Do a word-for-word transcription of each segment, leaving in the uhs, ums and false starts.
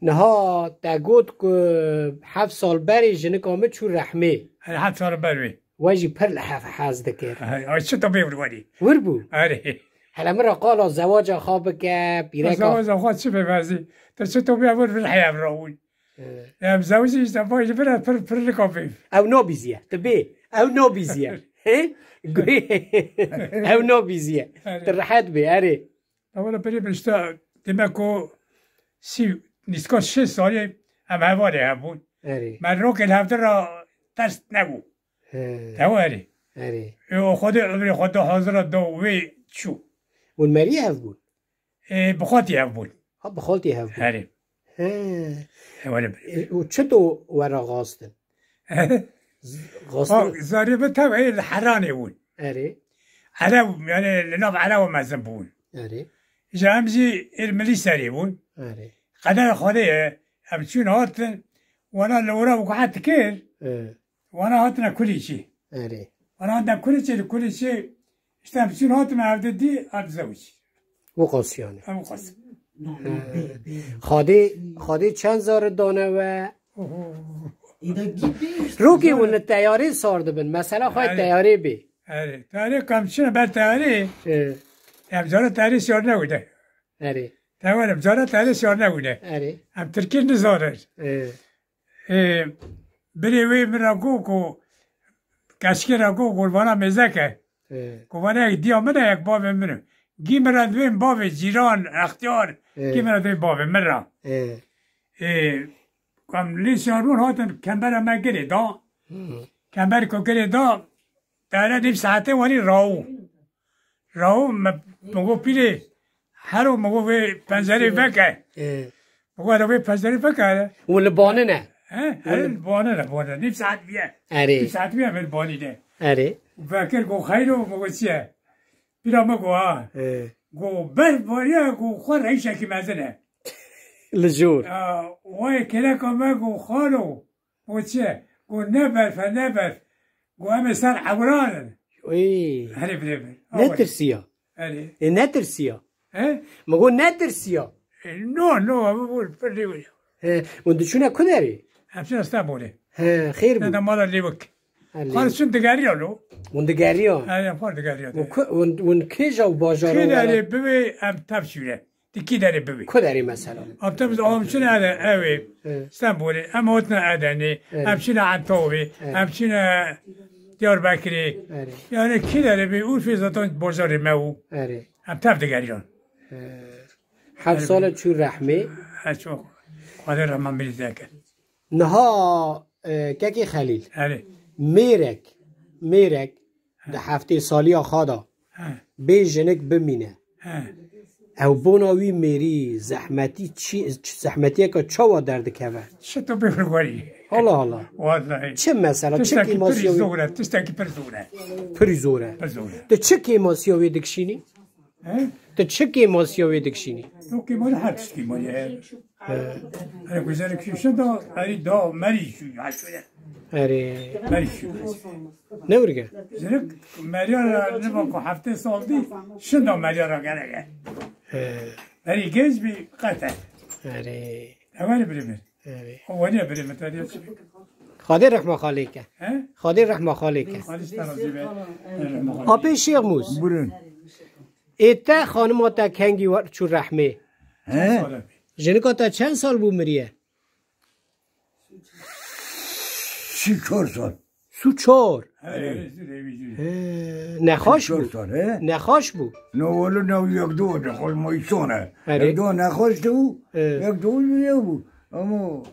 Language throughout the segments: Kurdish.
Niha te got ku heft sal berê jinika min çû rehmê. Her heft sal ber wê. We jî pir li hev hez dikir. Ay, ay, çi to bê wir werî? Wir bû. Erê. Hele min re qala zewaca xwe bike, pîreka. Zewaca xwe çi bê bezî? Tu çi to bê wir, vir heyev rawin. Ee. Em zewicî işte vay ji vir pir, pir lika bê. Ew nabîziye. Tu bê. Ew nabîziye. He? Ew nabîziye. Erê. Tu rehet bê, erê. Ewela berê min işte demek ku sî, nîska şêst salî em hevalê hev bûn. Erê. Me rokê li hevdin re ters nebû. He. Tew erê. Erê. Ê, o Xwedê umrê xwe da hazira da wê çû. Hûn merî hev bûn? Ê, bi xaltî hev bûn. Ha, bi xaltî hev bûn. Erê. He. Ewela berê. Ê, û çito we re xastin? Xastin. Ha, zarê min tev ê li Heranê bûn. Erê. Erew, yani li nav Erewa mezin bûn. Erê. Ji em jî êr milî serê bûn. Erê. Qedera Xwedê ye. Em çûn hatin, wana li ora û guhet dikir. Ee. Wana hatine Kulîçî. Erê. Wana hatine Kulîçî, li Kulîçî işte em çûn hatin evde dî, em zewicî. Wî qas yani. Em qas. Ee, Xadê, Xadê çend zarê dane we? Oho. Rokê hûn li teyarê sar dibin. Mesela xwe Erê. Teyarê bê. Erê. Teyarê kam çine ber teyarê. Ee. Em cara teyarê siyar newide. Erê. Tewalim, cara teyarê siyar newide. Erê. Em Tirkî nizanin. Ee. Ê, birê wê min re got ku, keşkê re got, got vana mêzek e. Ê. Got vana yek diya min e, yek bavê min e. Gî min re divên bavê cîran, extiyar, Ê. Gî min re divên bavê min re. Ê. Ê, em lê şarbûn hatin kembera me girê da. Hı. Kember ku girê da, Dere nîv saetê werî raw. Raw me, me got pîrê, hero me got vê pencerê veke. Ê. Me got hero vê pencerê veke. Û li banine. He? Û Her li li banine, banine. Nîv saet biye. Erê. Nîv saet biye me li banine. Erê. Vekir got xeyr o, me got çi ye? Pîra me got ha. Ê. Got berf bariye, got xwe reyşekî mezin e. Li jor. Ya, wayê kêleka me got xalo. Got çi? Got ne berf e, ne berf. Got em ê ser ewran in. Ey. Herê birê min. Netirsiya. Herê. E, netirsiya. He? Min got netirsiya. E, no, no, em bû pir rê wê. He, hûn diçûne ku derê? Em çûne Stenbolê. He, xêr bû. Ne de mala Lêwik. He, Xwar Lêwik. Çûn digeriya lo. Hûn digeriya? He, em xwar digeriya. Hûn ku-, hûn, hûn kêja û bajara Kê were? Derê bibe em tev çûne. Di kî derê bibî? Ku derê mesela? Em te biz, em çine ere, ew ê, Hı. Stenbolê, em hotine Edenê, Hı. Em çine Entawê, Hı. Em çine Diyarbekirê. Erê. Yani kî derê bî, Urfê zaten bajarê me û Erê. Em tev digeriyan. Hı. Heft sale çû rehmê. He, çok. Xwedê rehma milî zeke. Niha, e, kekê Xelîl, Erê. Mêrek, mêrek He. Di heftê saliya xwe de He. Bê jinik bimîne. He. Ew bona wî mêrî zehmetî çi, çi zehmetiyeke çawa derdikeve? Çi tu bê werî? Hala hala. Wallahî. Çi mesela, çi Tiştekî pir kêmasiya wî? Zor e, tiştekî pir zor e. Pir zor e. Pir zor e. Tu çi kêmasiya wê dikişînî? He? Tu çi kêmasiya wê dikişînî? Yok kêmasiya her tişt kêmasiya ye. He. Erê, ku jinik şû şinda, erî da merî şû, ya şû ye. Erê. Merî şû. Ne wirge? Jinik meriya ra niva ku heftê sal dî, şinda meriya ra gerek e. He. Erî genç bî qete. Erê. Ew erê birê min. Erê. O weniye birê min, te diye çi? Xwedê rehma xalê ke. He? Xwedê rehma xalê ke. Xwedê ji te razî be. Erê, rehma xalê. Apê Şêxmûs. Buyurun. Ê te xanima te kengî we-, çû rehmê? He? Jinika te çend sal bû miriye? Sî çar sal. Sî çar. He, he, he, he. He, nexweş bû. Sî çar sal, he? Nexweş bû. Ne wele ne yek do ne xol mayson e. Erê. Yek do nexweş de bû. He. Yek do yek bû. Ama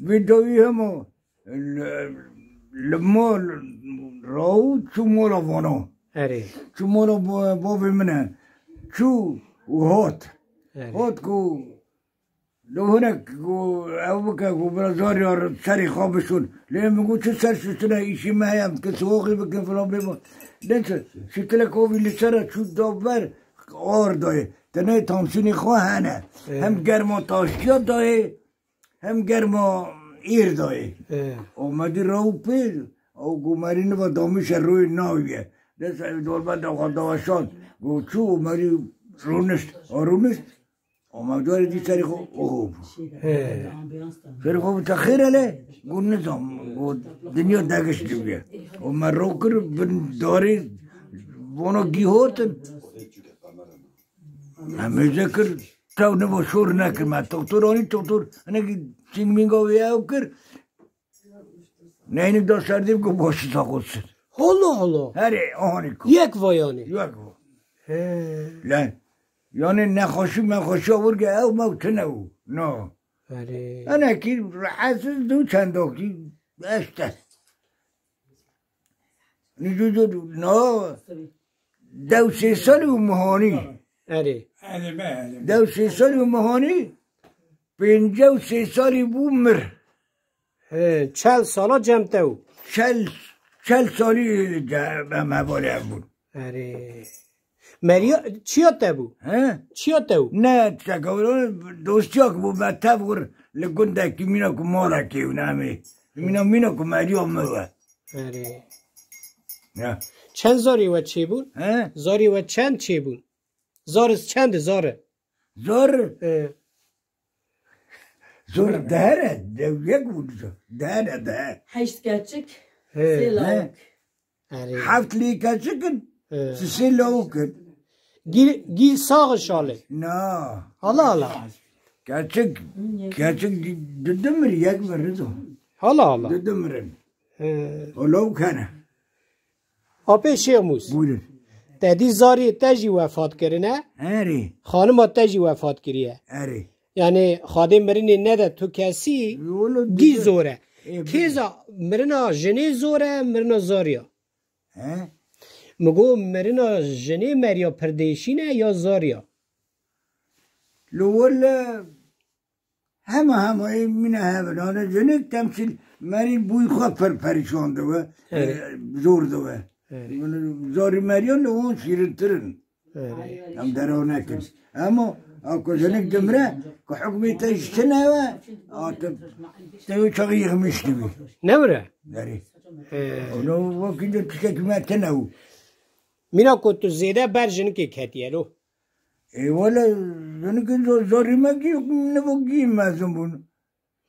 vê dawî hema Li, li mal raw çû mala vana. Erê. Çû mala ba-, bavê min e. Çû û hat. Erê. Hat ku li hinek ku ew bike ku bila zarya serê xwe bişon. Lê min got çi ser şiştine îşî me heye, em ki siwaxî bikin filan bê. Neyse, şitilek avî li ser e çû da ber ar dayê. Tenê tamsînê xwe hene. Erê. Hem germa taştiya dayê. Hem germa îr dayê. Ê. Amedî raw pê, ew ku merî niva damîşe royê nawiye. Dest ev dolbe daxa dawaşan. Go çû merî rûnişt. A rûnişt. Û me carê dî serê xwe oho bû. He. Serê xwe bû te xêr e lê? Got nizam, got dinya degiş dibiye. Û me ro kir bin darê vana gî hatin. Me mêze kir, tew nibo şor nekir me. Doktor anî, doktor hinekî çîng mînga wê ew kir. Neynik da ser dî ku başî saxosin. Holo holo. Herê, anî ku. Yek vayanê. Yek va. He. Lan, yani nexweşî mexweşiya wir ge ew mew tine û. No. Herê. Enekî rehetsiz du çendokî işte. Nicucu, no. Dew sê salî û mihanî. Erê. Dew sê salî û mihanî, pêncî û sê salî bû mir. He, çel sala cem te bû. Çel, çel salî ce-, em hevalê ev bûn. Erê. Meriya, çiya te bû? He? Çiya te bû? Ne, tiştek ew, dostiyak bû, me tev wir li gundekî mîna ku malekê û nemê. Mîna, mîna ku meriya me we. Erê. Ya. Çend zarê we çêbûn? He? Zarê we çend çêbûn? Zar çend e, zar e? Zor? He. Zor dehere, dev yek bûn zor. Dehere, deher. Heşt keçik, He. sê He. lawik. Erê. Heft lê keçik in, He. sisê lawik in. Gî, gî sax şalê. Na. Hala hala. Keçik, keçik di, di mir, yek mir rizo. Hala hala. Di, di mirin. He. O lawik hene. Apê Şêxmûs. Buyurun. Te dî zarê te jî wefat kirine. Erê. Xanima te jî wefat kiriye. Erê. Yani xadê mirinê nede tu kesî Yolo gî dide. zor e. E, Kêza mirina jinê zor e, mirina zariya. He? Mi got mirina jinê meriya pirdêşî ne ya zariya? Li wir li hema hema ê mîna hev in. Hane jinik temsîl merî bûy xwe per perîşan dibe, Evet. e, zor dibe. Evet. Zarî meriyan li wan şîrintir in. Evet. Em derew nekin. Ema a ku jinik dimre, ku hukmê te ji çi newe, a tu, te wê çaxî yixmiş dibî. Nemre? Derê. He. Ono wekî de tiştekî me tine û. Mîna ku tu zêde ber jinikê ketiye lo. Ê wele jinikê zo-, zorî me gî, nivo gî mezin bûn.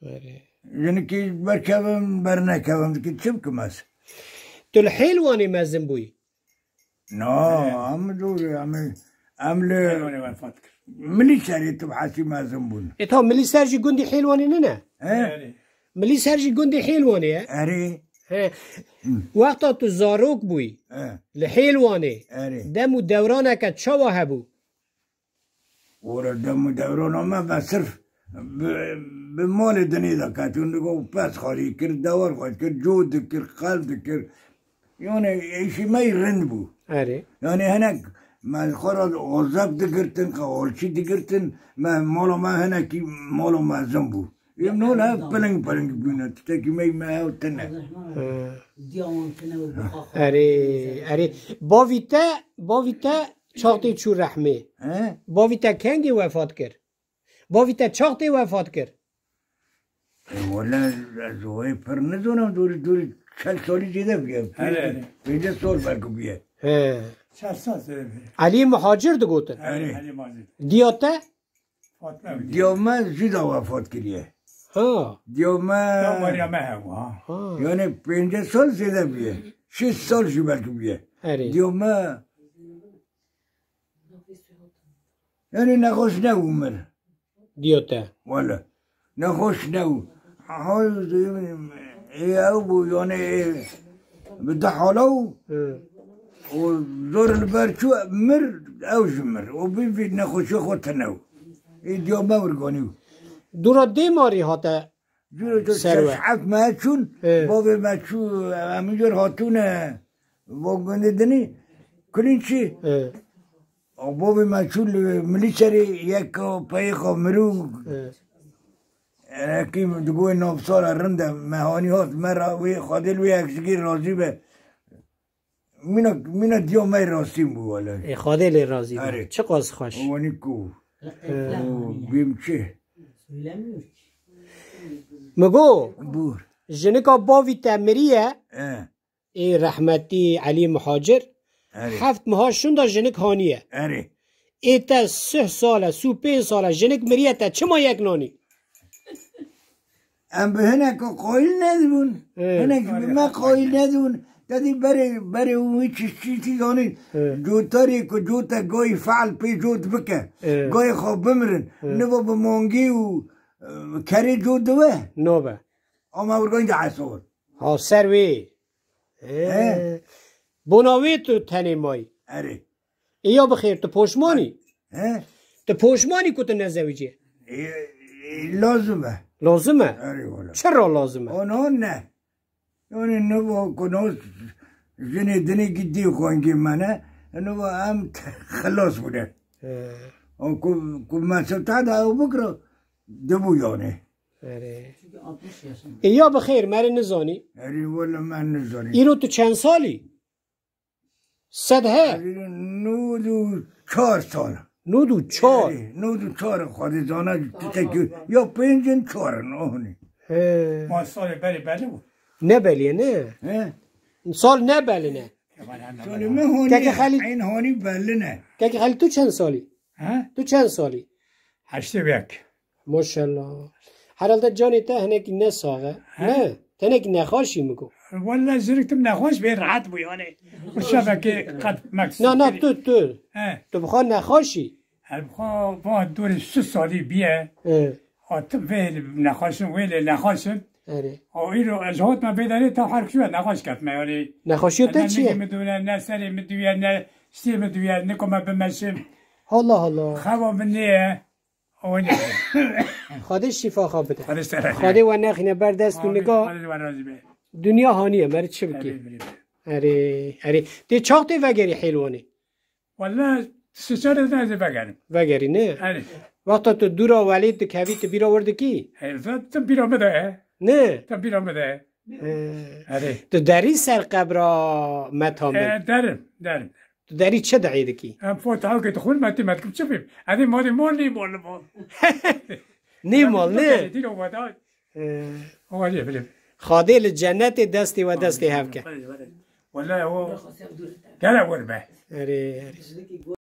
Erê. Jinikî berkevin, bernekevin, dikî çi bikim ez? Tu li Hêlwanê mezin bûyî? Na, He. em zor, em, em li Hêlwanê wefat kir. Milîserê tu bihesî mezin bûn. E, ta Milîser jî gundî Hêlwanê nine? He? Erê. Milîser jî gundî Hêlwanê ye? Erê. He. Hı. Wexta tu zarok bûyî, He. li Hêlwanê, Erê. dem û dewraneke çawa hebû? Ora dem û dewrana me, me sirf bi, bi malê dinê de ketûn, digo pez xwarî kir, dewar xwed kir, cû dikir, qel dikir. Yani êşî me yî rind bû. Erê. Yani hinek me xwe re ozeb digirtin, qewalçî digirtin, me mala me hinekî mala mezin bû. Em nol hev piling piling bûne, tiştekî me, me hew tine. He. Erê, erê. Bavî te, bavî te çaxtê çû rehmê. He? Bavî te kengî wefat kir? Bavî te çaxtê wefat kir? E, wele ez wê pir nizanim, dûrî, dûrî çel salî zêde bûye. Hele, hele. Pêncî sal belkî bûye. He. Çel sal zêde bûye. Elî Muhacir digotin. Hele. Elî Muhacir. Diya te? Fatma Diya me jî da wefat kiriye. Ha. Diya me Ya Meryem me hebû, ha. Ha. Yani pêncî sal zêde bûye. Şêst sal jî belkî bûye. Erê. Diya me yani nexweş nebû mir. Diya te. Wele. Nexweş nebû. Hal ê ew bû, yani ê bi di hala û Hı. û zor li ber çû mir, ew jî mir. Û bî vî nexweşiya xwe tine û. Ê diya me wir ganî û. Dûra dê marî hate Dûra tu ser we. Şeş heft me çûn, Hı. bavê me çû, em îcar hatûne, va gundê dinî, kulîn çi? Hı. Bavê me çû li Milîserê yek peyêxa mirû. Hı. Ekî digo wê navsara rind e, me hanî hat, me ra wê Xwedê li wê eksikî razî be. Mîna, mîna diya me rastîn bû wele. Ê, Xwedê lê razî be. Erê. Çiqas xweş. Wanî ku. Hı. Û bêm çi? Mi go, Bûr. jinika bavî te miriye. E. Ê rehmetî Elî Muhacir, Erê. heft meha şûnda jinik haniye. Erê. Ê te sih sal e, sî û pênc sal e, jinik miriye, te çima yek nanî? Em bi hinek qayîl nedibûn. Ê. Hinek bi me qayîl nedibûn. Te dî berê, berê û wî çi, çi, çi zanîn. Ê. Cotarê ku cote gayî fe'l pê cot bike. Ê. Gayê xwe bimirin. Ê. Niva bi mangî û, e, kerê cot diwe. Nabe. Ama urgan de esor. Ha, ser wê. Ê. He. Bona wê tu tenê mayî. Erê. Ê ya bi xêr, tu poşman î? He? Tu poşman î ku tu nezewicî? Ê, ê, lazim e. Lazim e? Erê wala. Çira lazim e? Ana ne. Yani niva ku nas jinê dinê gidî xwengê me ne, niva em xilas bûne. He. O ku, ku me sita da ew bikira, dibû yani. Erê. Ê ya bi xêr, merê nizanî. Erê wala me nizanî. Îro tu çend salî? Sed he. Nod û çar sal. Nod û çar. Erê, nod û çar Xwedê zana tiştekî ya pênc in, çar in, o hûnî. He. Ma salê berê belî bû. Ne belî ye, ne? He. Sal ne belî ne. Salê me hûnî, Keke Xelîl. Eyn hûnî belî ne. Keke Xelîl, tu çend salî? He? Tu çend salî? Heştê û yek. Maşallah. Herhalde canê te hinekî ne sax e. He? Ne? Tenekî nexaş î, min got. Welle zirik tim nexaş bê, rehet bû yani. Uşa belkî qet meks. Na, na, tu, tu. He. Tu bi xwe nexaş î. Her bi xwe va dorê sî salî bîye. He. Hatim vê nexaşin, wê lê nexaşin. Erê. O îro ez hot me vê derê ta her kişi nexaş ket me yani. Nexaşiyo te çi ye? Ne nigê min dûne, ne serê min dûye, ne stê min dûye, niko me bimeşim. Allah Allah. Xewa min nê ye. Xwedê şîfa xwe bide. Xwedê te razî be. Xwedê we nexîne ber dest û niga. Xwedê we razî be. Dinya haniye, merî çi bikî? Erê, erê. Erê, erê. Tê çax tê vegerî Hêlwanê? Welle, sê çar ez ne ez ê vegerim. Vegerî, ne? Erê. Wexta tu dûra welî dikevî, tu bîra wir dikî? Ê, tu, tu bîra min de ye. Ne? Tu bîra min de ye. He. Erê. Tu derî ser qebra Meta min? Ê, derim, derim. Tu derî çi di'ê dikî? Em Fatiha ke dixwin, me tê me dikim çi bîm? Edê malê mal nê mal li mal. Nê mal, ne? Dîn o veda. He. O vadiye bilim. Xadê li cennetê destê we destê hev ke. Wele o gere wir be. Erê, erê.